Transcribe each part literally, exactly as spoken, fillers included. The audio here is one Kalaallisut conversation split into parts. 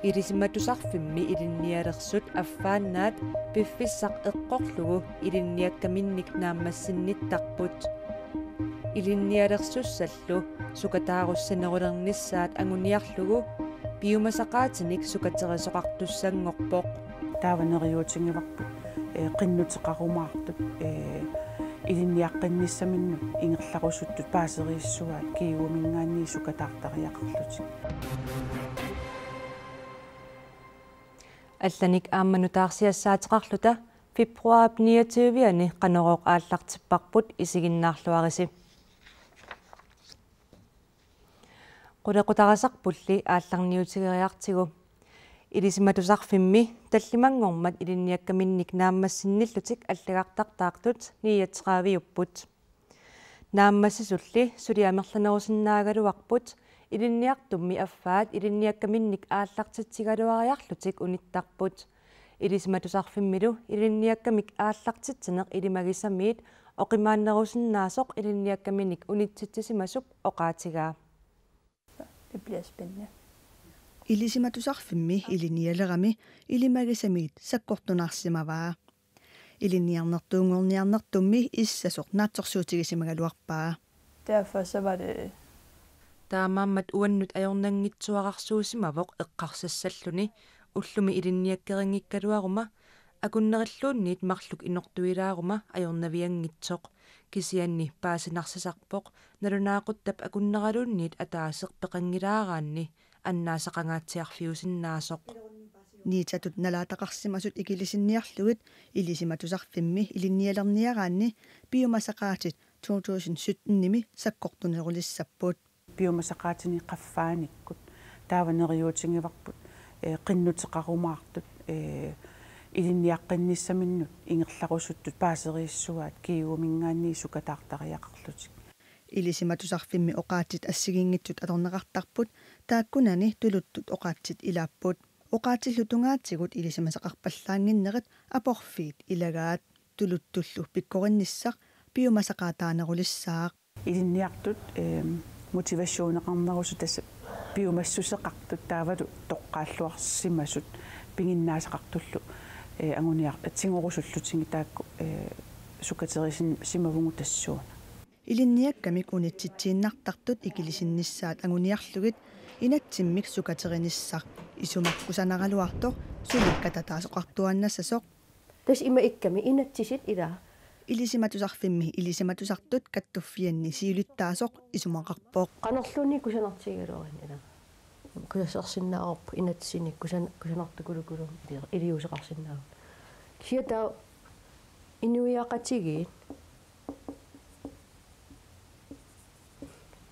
Ilisimatusarfimmi ilinnialersut affaannaat piffissaq eqqorlugu ilinniakkaminnik naammassinnittarput. Ilinnialersussallu sukataarussanerulernissaat anguniarlugu piumasaqaatinik sukaterisoqartussanngorpoq. Taava neriuutigivarput, ee, qinnuteqarumaartut, ee, ilinniaqqinnissaminnut ingerlarusuttut paaseriissuaat Kiuuminngaanniit sukataartariaqarlutik. Allanik aamma nutaarsiassaateqarluta februaarip niogtyve-ani Qanorooq aallartipparput, isiginnaarluarisi. Qulequtarisarpulli aallarniutigeriartigu. Ilisimatusarfimmi tallimanngormat ilinniakkaminnik naammassinnillutik allagartartaartut niogtredive-upput. Naammassisulli suli amerlanerusinnaagaluarput, ilinniartummi affaat ilinniakkaminnik aallartitsigaluariarlutik unittarput. Ilisimatusarfimmilu ilinniakkamik aallartitsineq ilimagisamiit oqimaannerusinnaasoq ilinniakkaminik unitsitsisimasuk oqaatigaa. Det bliver spændende. Ilisimatusarfimmi ilinnialerami ilimagisamiit sakkortunaarsimavaa. Ilinniarnertuunngorniarnertummi issasoq naatsorsuutigisimagaluarpaa. Derfor så var det Taamaammat uannut ajornanngitsuararsuusimavoq eqqarsassalluni, ullumi ilinniakkerinngikkaluaruma akunnerilluunniit marluk inortuilaaruma ajornavianngitsoq. Kisianni paasinarsisarpoq nalunaaquttap akunneraluunniit ataaseq peqanngilaaraanni annaasaqangaatsiarfiusinnaasoq. Niitsatut nalaataqarsimasut ikilisinniarlugit Ilisimatusarfimmi ilinnialerniaraanni piumasaqaatit to tusind sytten-imi sakkortunerulissapput. Piumasaqaatinik qaffaanikkut taava neriuutigivarput, ee, qinnuteqarumaartut, ee, ilinniaqqinnissaminnut ingerlarusuttut paaseriissuaat Kiuuminngaanniit sukataartariaqarlutik. Ilisimatusarfimmi oqaatsit assigiinngitsut atorneqartarput taakkunani tuluttut oqaatsit ilaapput. Oqaatsillu tungaatigut ilisimasaqarpallaannginnerit aporfiit ilagaat. Tuluttullu pikkorinissaq piumasaqaataanerulissaaq. Ilinniartut, ehm, motivationeqarnerusut tassa piumassuseqartut taavalu toqqaalluarsimasut piginnaasaqartullu, eh, anguniar-, tigorusullutigit taakku, eh, sukaterisin-, simavugut tassuuna. Ilinniakkamik unitsitsiinnartartut ikilisinnissaat anguniarlugit inatsimmik sukaterinissaa isumaqqusanaraluartoq suli katataasoqartuaannassasoq. Tassa ima ikkami inatsisit ilaa. Ilisimatusarfimmi ilisimatusartut kattuffianni siulittaasoq isumaqarpoq. Qanorluunniit kusanartigigaluaruni ilaa. Kusassarsinnaavarput inatsisinik kusan-, kusanartukulukuluunniit ili-, iliuuseqarsinnaavugut. Kisianni taava inuiaqatigiit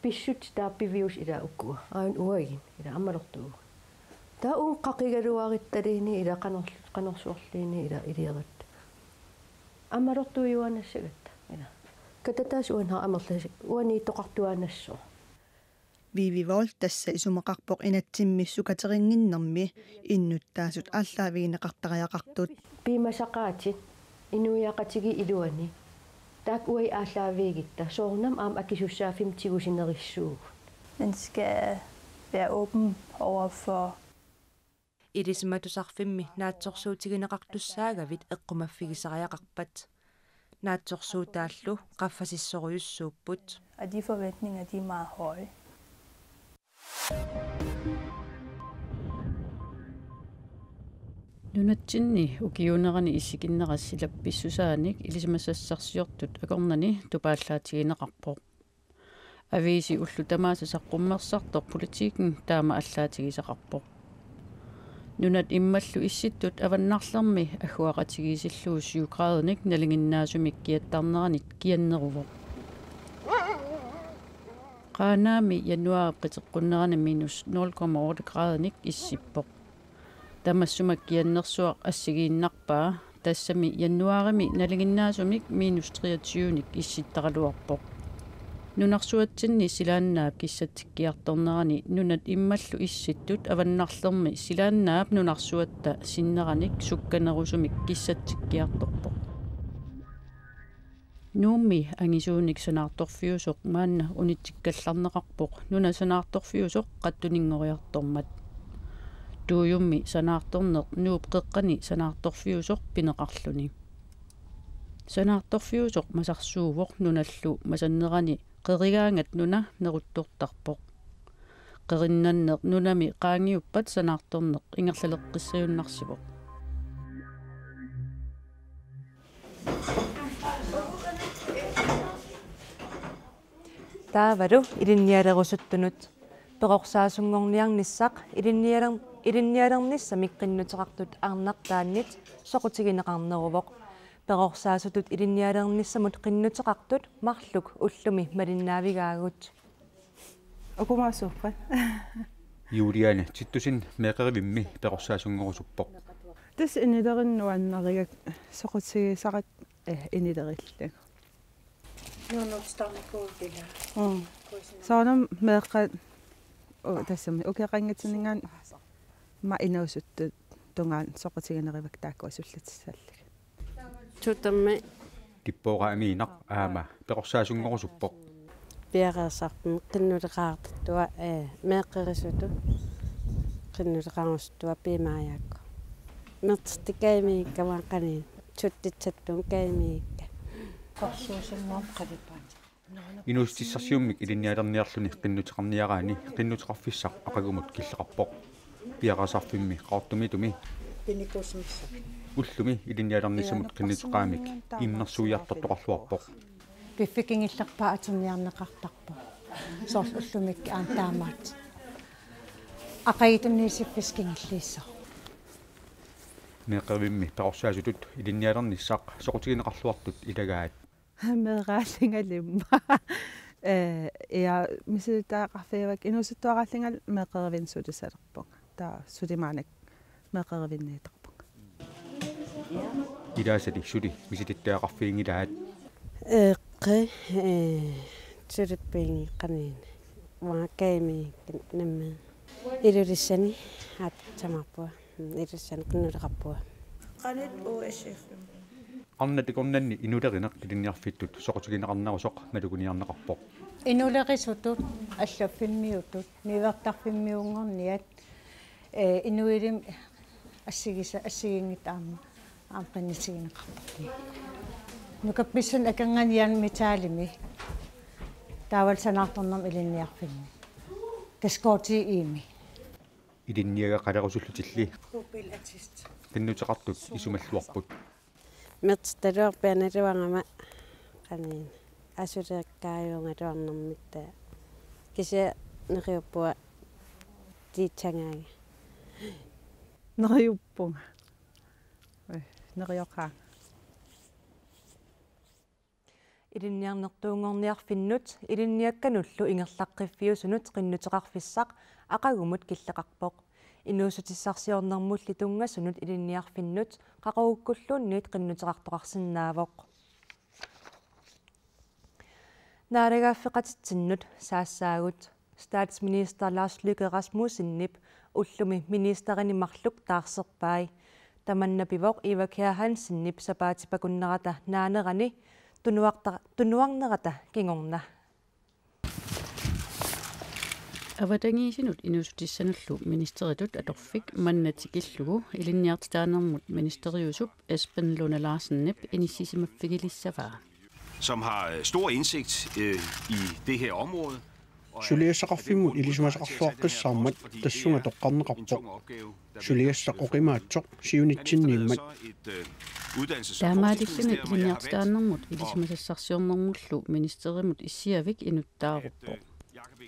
pissutsit taava piviusut ilaa ukua. Aajuna uagut ilaa ammalortuuvugut. Taava uagut qaqigaluaruttaluunniit ilaa qanorlu-, qanorsuarluunniit ilaa iliorutta. Ammalortuujuaannassagatta ilaa. Katataasut uanga amerlas-, uaniittoqartuaannassaaq. Vivi Vold tassa isumaqarpoq inatsimmi sukaterinnginnermi innuttaasut aallaavigineqartariaqartut. Piumasaqaatit inuiaqatigiit iluanni. Taakku uagut aallaavigitta. Soorunami aamma akisussaaffimmik tigusinerussuugut. Man skal være åben over for Ilisimatusarfimmi naatsorsuutigineqartussaagavit eqqumaffigisariaqarpat. Naatsorsuutaallu qaffasissorujussuupput. Og de forventninger, de er meget høje. Nunatsinni ukiuunerani isiginnarat silap pissusaanik ilisimasassarsiortut akornanni tupaallaatigineqarpoq. Aviisi ullut tamaasa saqqummersartoq Politiken taama allaatigisaqarpoq. Nunat immallu issittut avannarlermi agguaqatigiissillugu syv graadinik nalinginnaasumik kiattarneranit kianneruvoq. Qaanaami januaarip qiteqqunnerani minus nul komma otte graadinik issippoq. Tamassuma kiannersuaq assigiinnarpaa, tassami januaarimi nalinginnaasumik minus treogtyve-nik issittaraluarpoq. Nunarsuatsinni silaannaap kissatsikkiartornerani nunat immallu issittut avannarlermi silaannaap nunarsuatta sinneranik sukkanerusumik kissatsikkiartorpoq. Nuummi angisuunik sanaartorfiusoq maanna unitsikkallarneqarpoq nuna sanaartorfiusoq qattuninngoriartormat. Tuujummi sanaartorneq Nuup qeqqani sanaartorfiusoq pineqarluni. Sanaartorfiusoq masarsuuvoq nunallu masannerani qerigaangat nuna neruttortarpoq. Qerinnanneq nunami qaangiuppat sanaartorneq ingerlaleqqissajunnarsivoq. Taavalu ilinnialerusuttunut. Perorsaasunngorniarnissaq ilinnialer-, ilinnialernissamik qinnuteqartut arnartaannit soqutigineqarneruvoq. Perorsaasutut ilinnialernissamut qinnuteqartut marluk ullumi malinnaavigaagut. Ukumaasuuppat. Juliane Tittussen meeqqerivimmi perorsaasunngorusuppoq. Tassa inilerineq nuannarigakku soqutigisara, eh, inilerillugu. Nuunuutsitaarnikuugut ila. Mm. Kuisina. Soorunami meeqqat, u-, tassami ukeqanngitsuningaanni ma inuusuttut tungaanut soqutiginerivakka taakkua sullatissallugit. Tutammi. Tippooqa Amiinaq aamma perorsaasunngorusuppoq. Piareersarfimmi qinnuteqartartua, ee, meeqqerisuttut qinnuteqarusuttua piimaajaakku. Mertertik kaimiikka maqqaniin. Tuttitsattuun kaimiikka. Qorsuusunngorneq qalipaat. Inuussutissarsiummik ilinnialerniarluni qinnuteqarniaraanni qinnuteqarfissaq aqagumut killeqarpoq. Piareersarfimmi Qaqortumiittumi ullumi ilinnialernissamut qinnuteqaramik immersuiartortoqarluarpoq. Piffissap kingullerpaaq atorniarneqartarpoq. Soorlu ullumikkut aamma taamaat. Aqagu tunniussiffissaq kingulliussaaq. Meeqqerivimmi perorsaasutut ilinnialernissaq soqutigineqarluartut ilagaat. Meeraallingalu immaqa. Ee, ja, misilittagaqarfigaakka inuusuttuaraallingalu meeqqerivinni sulisalerpunga. Taava suli maannakkut meeqqerivinniittarpunga. Ilaasali suli misilittagaqarfiginngilaat. Eeqqi, ee, sulippiinngeqqaniini. Uanga kaimiikka nammineq. Ilulissani aatsaat tamarpunga. Ilulissani qinnuteqarpunga. Qanoq U S F. Arnat akornanni inulerineq ilinniarfittut soqutigineqarnerusoq maluginiarneqarpoq. Inulerisutut, allaffimmiutut, niuertarfimmiunngorniat, ee, inuilimi assigisa-, assigiinngitsut aamma, aamma qinnutigineqartarput. Nukappissunik akornanni Jan Metalimi, taavalu sanaartornermi ilinniarfimmi. Tassa K T I-mi. Ilinniagaqalerusullutilli qinnuteqartut isumalluarput. Mertertaluarpiaq naluarama qaniin asuleqqaajuugaluarnermik taava. Kisianni neriuppunga tiitsangaanga. Neriuppunga. Oj, nerioqaanga. Ilinniarnertuunngorniarfinnut ilinniakkanullu ingerlaqqiffiusunut qinnuteqarfissaq aqagumut killeqarpoq. Inuussutissarsiornermulli tunngasunut ilinniarfinnut qaqugukkulluunniit qinnuteqartoqarsinnaavoq. Naalagaaffeqatitsinnut saassaagut. Statsminister Lars Løkke Rasmussenip ullumi ministerinit marluk taarserpai. Tamanna pivoq Eva Kjær Hansenip sapaatip akunnerata naanerani tunuarta-, tunuarnerata kingorna. Avatangiisinut inuussutissanullu ministeritut atorfik manna tikillugu ilinniartitaanermut ministeriusup Esben Lunde Larsenip inissisimaffigilissavaa. Som har, øh, stor indsigt, øh, i det her område. Suliassaqarfimmut ilisimasaqarluaqqissaarmat tassunga toqqarneqarpoq. Suliassaq oqimaatsoq siunitsinniimmat. Taamaalilluni ilinniartitaanermut ilisimasassarsiornermullu ministerimut issiavik inuttaaruppoq.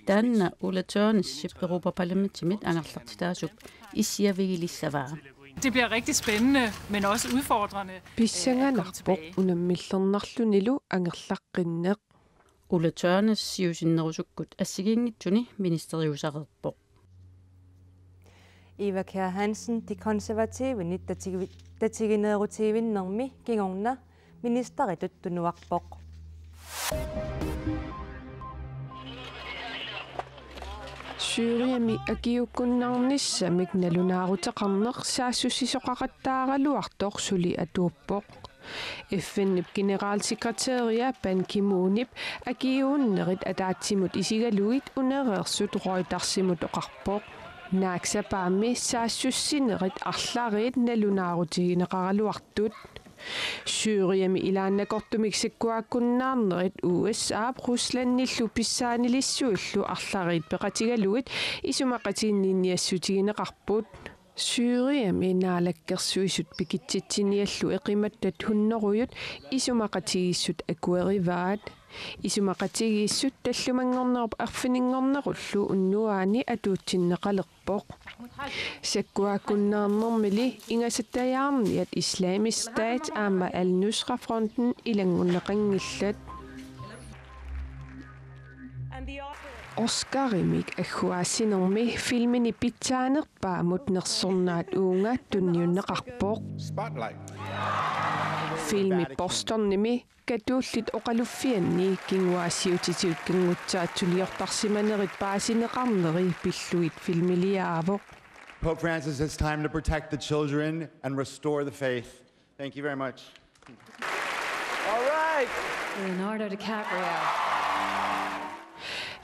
Taanna Ulla Tørnæsip Europa-Parlamentimit angerlartitaasup issiavigilissavaa. Det bliver rigtig spændende, men også udfordrende, øh, at komme tilbage. Pissanganarpoq unammillernarlunilu angerlaqqinneq. Ulla Tørnæs siusinnerusukkut assigiinngitsuni ministeriusareerpoq. Eva Kjær Hansen, De Konservativenit tatigi-, tatigineerutiivinnermi kingorna ministeritut tunuarpoq. Syriami akiuukkunnarnissamik nalunaaruteqarneq saassussisoqaqattaaraluartoq suli atuuppoq. F N-ip generalsekretæria Ban Ki-moonip akiuunnerit ataatsimut isigalugit unereersut Reutersimut oqarpoq. Naak sapaammi saassussinerit arlariit nalunaarutigineqaraluartut. Syriami ilaannakortumik sakkuakkunnaarnerit U S A-p Ruslandillu pissaanilissuillu arlariit peqatigalugit isumaqatiginninniassutigineqarput. Syriami Naalakkersuisut pikitsitsiniallu eqimattat hunnorujut isumaqatigiissut akuerivaat. Isumaqatigiissut tallumanngornerup arfininngornerullu unnuaani atuutsinneqalerpoq. Sakkuakkunnaarnermili ingasattajaarniat Islamisk Stat aamma Al-Nusra Fronten ilanngunneqanngillat. Oscarimik agguaassinermi filmini pitsaanerpaamut nersornaat uunga tunniunneqarpoq. Spotlight. Filmi Bostonimi katuullit oqaluffianni kinguaassiuutitigut kanngutsaat suliortarsimanerit paasineqarneri pillugit filmiliaavoq. Pope Francis, it's time to protect the children and restore the faith. Thank you very much. All right. Leonardo DiCaprio.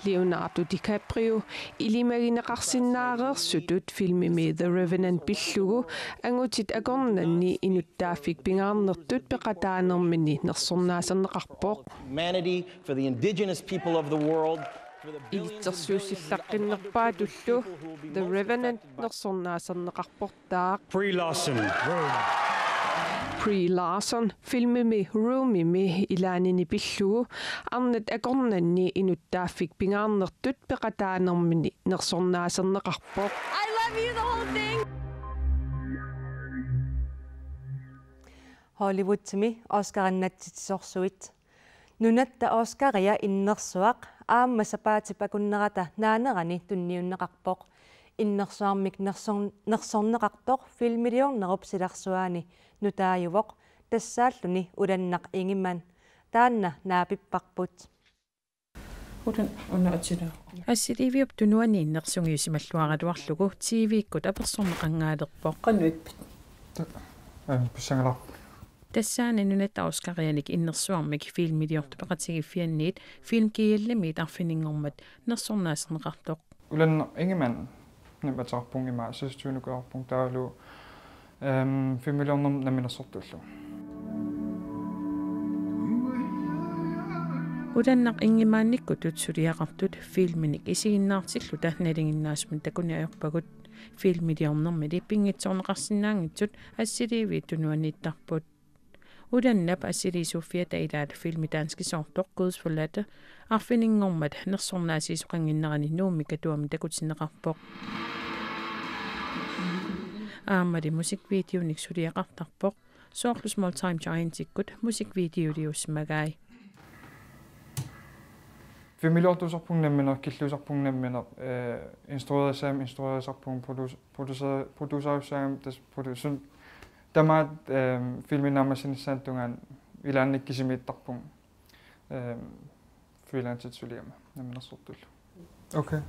Leonardo DiCaprio ilimagineqarsinnaareersutut filmimi The Revenant pillugu angutit akornanni inuttaaffik pingaarnertut peqataanermini nersornaaserneqarpoq. Humanity, for the indigenous people of the world, for the billions and billions of Ilitsersuusillaqqinnerpaatullu The Revenant nersornaaserneqarportaaq. Brie Larson, Room. Brie Larson filmimi Roomimi ilaanini pillugu arnat akornanni inuttaaffik pingaarnertut peqataanermini nersornaaserneqarpoq. I love you, the whole thing. Hollywoodimi Oscarit natsitsisorsuit. Nunatta Oscaria innersuaq aamma sapaatip akunnerata naanerani tunniunneqarpoq. Innersuarmik nersorn-, nersorneqartoq filmiliornerup silarsuaani nutaajuvoq, tassaalluni Ulannaq Ingemann. Taanna naapipparput. Utan una atsilaa. Assiliiviup tunuani innersungiusimalluaraluarlugu T V-kkut apersorneqangaalerpoq. Qanoq ippi? Tak. Aam, pissangalarpoq. Tassaana Nunatta Oscarianik innersuarmik filmiliortut peqatigiiffianniit Film G L-imiit arfininngormat nersornaaserneqartoq. Ulannaq Ingemann. Nimatsarpung ima sistunukujorpung taavalu, ehm, filmiliornermut namminersortullu. Ulannaq Ingemannikkutut suliaqartut filminik isiginnaartilluta nalinginnaasumik takuniarpagut. Filmiliornermili pinngitsoorneqarsinnaanngitsut assiliiviup tunuaniittarput. Ulannap assiliisuuffiata ilaat filmi danskisoortoq Gudsforladte arfininngormat nersornaasiisoqannginnerani Nuummi Katuami takutinneqarpoq. Aammali musikvideonik suliaqartarpoq, soorlu Small Time Giantsikkut musikvideoliussimagai. Filmiliortuusarpunga nammineq, killuusarpunga nammineq, eh, instruerissaanga instruerisarpunga, produce-, producer-, producerissaanga tassa producer-, tamaat, ehm, filmi naammassinissaanut tungaanut ilaanni kisimiittarpunga, ehm, freelancit suliama namminersortullu. Okay.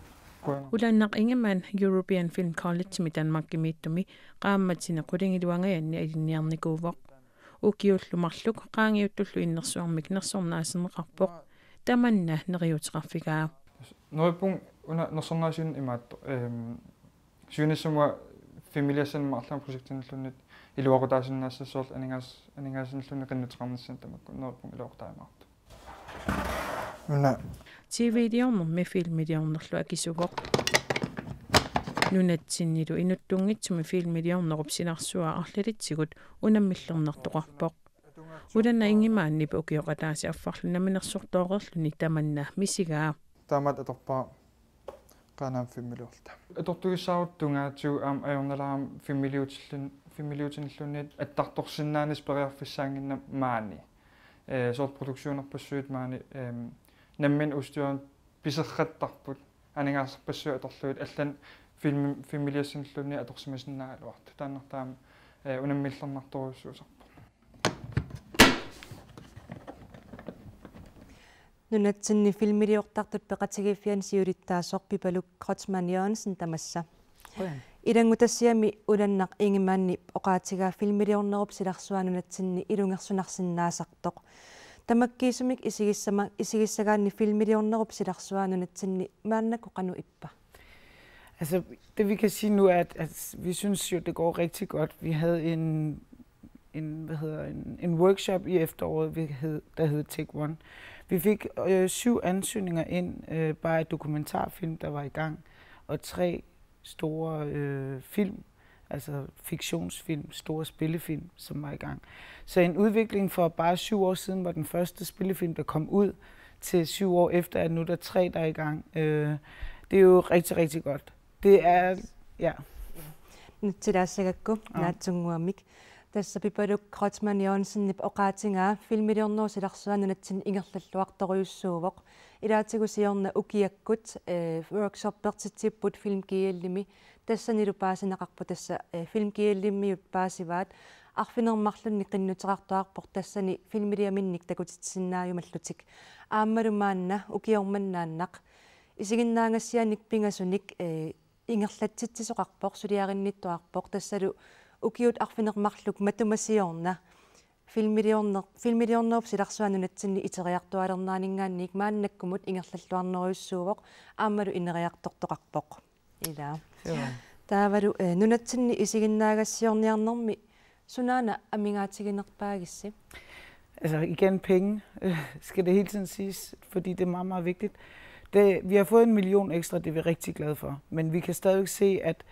Qujanaq. Ulannaq Ingemann European Film Collegemi Danmarkimiittumi qaammatini qulingiluangajanni alinniarnikuuvoq. Ukiullu marluk qaangiuttullu innersuarmik nersornaaserneqarpoq. Tamanna neriuuteqarfigaa. Neriuppunga una nersornaasiineq imaattoq, ehm, siunissami filmiliassanik marlunnik projektinilluunniit iluaqutaasinnaassasut soorlu aningaas-, aningaasanilluunniit qinnuteqarnissaanut tamakku neriuppunga iluaqutaajumaartoq. Una. T V-liornermi filmiliornerlu akisuvoq. Nunatsinnilu inuttunngitsumi filmiliornerup silarsua arlalitsigut unammillernartoqarpoq. Ulannaq Ingemannip ukioq ataaseq affarlu namminersortooreerluni tamanna misigaa. Taamaat atorpara Qaanaami filmiliorluta. Atortugissaarutta tungaatigut aamma ajornalaarami filmiliutillun-, filmiliutinilluunniit attartorsinnaanissaq periarfissaannginnami maani. Eh, soorlu produktionerpassuit maani, ehm, nammineq udstyrit piserrattarput, aningaasarpassuit atorlugit, allanut filmi-, filmiliassanilluunniit atorsimasinnaagaluartoq. Taannartaaq aamma, eh, unammillernartorujussuusarpoq. Nunatsinni filmiliortartut peqatigiiffianni siulittaasoq Pipaluk Kreutzmann Jørgensen tamassa. Qujan. Ilanngutassiami Ulannaq Ingemannip oqaatigaa filmiliornerup silarsua nunatsinni ilungersunarsinnaasartoq. Tamakkiisumik isigissama-, isigissagaanni filmiliornerup silarsua nunatsinni maannakkut qanoq ippa? Altså, det vi kan sige nu er, at, at vi synes jo, det går rigtig godt. Vi havde en, en, hvad hedder, en, en workshop i efteråret, vi hed, der hed Take One. Vi fik øh, syv ansøgninger ind, øh, bare af dokumentarfilm, der var i gang, og tre store øh, film, altså fiktionsfilm, store spillefilm, som var i gang. Så en udvikling fra bare syv år siden, hvor den første spillefilm, der kom ud, til syv år efter, at nu der er tre, der er i gang. Øh, det er jo rigtig, rigtig godt. Det er, ja. Nutsilaassagakku, Aa. Naatsunnguamik. Tassa Pipaluk Kreutzmann Johansenip oqaatigaa filmiliornerup silarsua nunatsinni ingerlalluartorujussuuvoq. Ilaatigut siorna ukiakkut, eh, workshoppertitsipput Film G L-imi. Tassanilu paasineqarpoq tassa, eh, Film G L-imiut paasivaat. Arfineq-marlunnik qinnuteqartuarpoq tassani filmiliaminnik takutitsisinnaajumallutik. Aammalu maanna ukioq mannaannaq isiginnaagassianik pingasunik, eh, ingerlatsitsisoqarpoq, suliarinnittuarpoq, tassalu ukiut arfineq-marluk matuma siorna filmiliorneq-, filmiliornerup silarsua nunatsinni iteriartuaalerneraninngaanniit maannakkumut ingerlalluarnerujussuuvoq aammalu ineriartortoqarpoq. Ilaa. Så, Taavalu, eh, nunatsinni isiginnaagassiorniarnermi sunaana amigaatiginerpaagissi? Altså igen penge, øh, skal det hele tiden siges, fordi det er meget, meget vigtigt. Det, vi har fået en million ekstra, det er vi rigtig glade for. Men vi kan stadigvæk se, at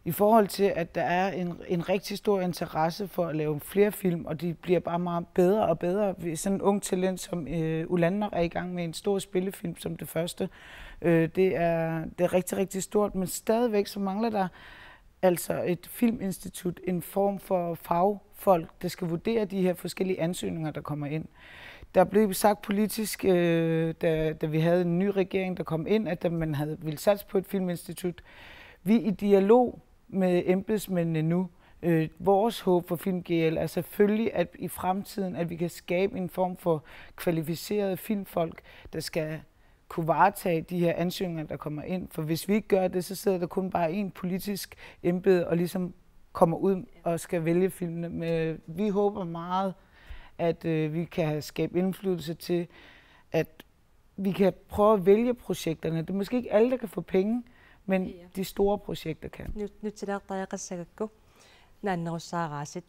i forhold til, at der er en, en rigtig stor interesse for at lave flere film, og de bliver bare meget bedre og bedre. Vi- Sådan en ung talent som øh, Ulanner er i gang med en stor spillefilm som det første. Øh, det, er, det er rigtig, rigtig stort, men stadigvæk så mangler der altså et filminstitut, en form for fagfolk, der skal vurdere de her forskellige ansøgninger, der kommer ind. Der blev sagt politisk, øh, da, da vi havde en ny regering, der kom ind, at man havde ville satse på et filminstitut. Vi er i dialog med embedsmændene nu. Øh, vores håb for Film G L er selvfølgelig, at i fremtiden, at vi kan skabe en form for kvalificerede filmfolk, der skal kunne varetage de her ansøgninger, der kommer ind. For hvis vi ikke gør det, så sidder der kun bare en politisk embede og ligesom kommer ud og skal vælge filmene. Men vi håber meget, at øh, vi kan skabe indflydelse til, at vi kan prøve at vælge projekterne. Det er måske ikke alle, der kan få penge, men Ja. De store projekter kan. Nu-, nutsilaartariaqassagakku naannerussaaraasit.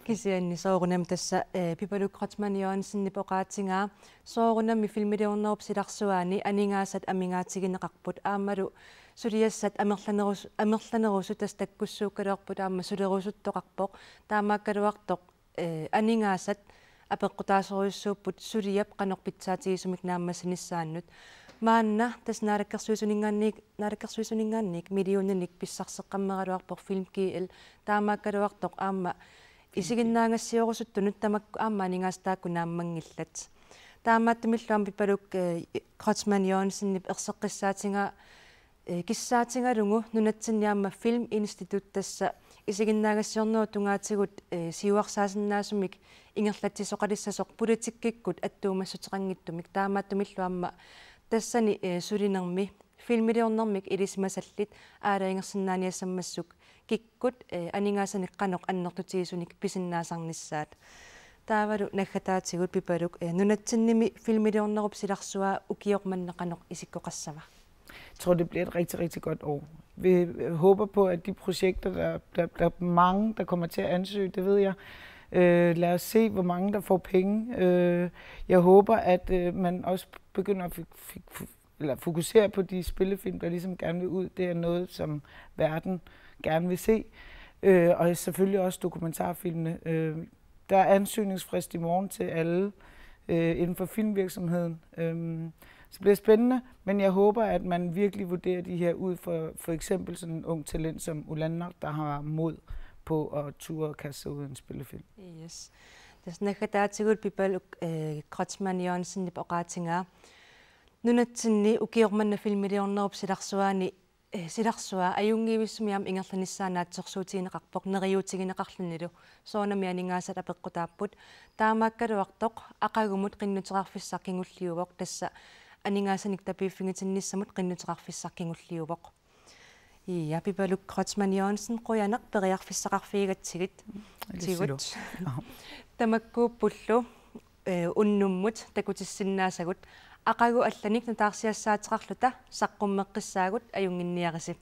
Kisianni soorunami tassa, eh, Pipaluk Kreutzmann Johansenip oqaatigaa soorunami filmiliornerup silarsuaani aningaasat amigaatigineqarput aammalu suliassat amerlanerus-, amerlanerusut tassa takkussuukkaluarput aamma sulerusuttoqarpoq. Taamaakkaluartoq, eh, aningaasat apeqqutaasorujussuupput suliap qanoq pitsaatigisumik naammassinissaanut. Maanna tassa naalakkersuisuninngaanniit, naalakkersuisuninngaanniit millioninik pissarseqqammeraluarpoq Film G L, taamaakkaluartoq aamma isiginnaagassiorusuttunut tamakku aamma aningaasat taakku naammanngillat. Taamaattumillu aamma Pipaluk, eh, Kreutzmann Johansenip erseqqissaatigaa, eh, kissaatigalugu nunatsinni aamma filminstitut tassa isiginnaagassiornerup tungaatigut, eh, siuarsaasinnaasumik ingerlatsisoqalissasoq politikkikkut attuumassuteqanngitsumik, taamaattumillu aamma tassani, eh, sulinermi filmiliornermik ilisimasallit aalajangersinnaaniassammassuk kikkut, eh, aningaasanik qanoq annertutigisunik pisinnaasarnissaat. Taavalu naggataatigut Pipaluk, eh, nunatsinnimi filmiliornerup silarsua ukioq manna qanoq isikkoqassava? Jeg tror, det bliver et rigtig, rigtig godt år. Vi håber på, at de projekter, der, der, der er mange, der kommer til at ansøge, det ved jeg. Øh, lad os se, hvor mange der får penge. Øh, jeg håber, at øh, man også begynder at fik, fik, eller fokusere på de spillefilm, der ligesom gerne vil ud. Det er noget, som verden gerne vil se. Øh, og selvfølgelig også dokumentarfilmene. Øh, der er ansøgningsfrist i morgen til alle øh, inden for filmvirksomheden. Øhm, så det bliver spændende, men jeg håber, at man virkelig vurderer de her ud for for eksempel sådan en ung talent som Ulanner, der har mod på at turde kaste sig ud i en spillefilm. Yes. Tassa naggataatigut Pipaluk, eh, Kreutzmann Johansenip oqaatigaa nunatsinni ukioq manna filmiliornerup silarsuaani, eh, silarsua ajunngivissumik aamma ingerlanissaa naatsorsuutigineqarpoq neriuutigineqarlunilu. Soorunami aningaasat apeqqutaapput. Taamaakkaluartoq aqagumut qinnuteqarfissaq kingulliuvoq, tassa aningaasanik tapiiffigitinnissamut qinnuteqarfissaq kingulliuvoq. Ja, Pipaluk Kreutzmann Jørgensen, qujanaq periarfissaqarfigigatsigit. Ilissilu. Tigut. Tamakkuuppullu, eh, unnummut takutissinnaasagut aqagu allanik nutaarsiassaateqarluta saqqummeqqissaagut, ajunnginniarisi.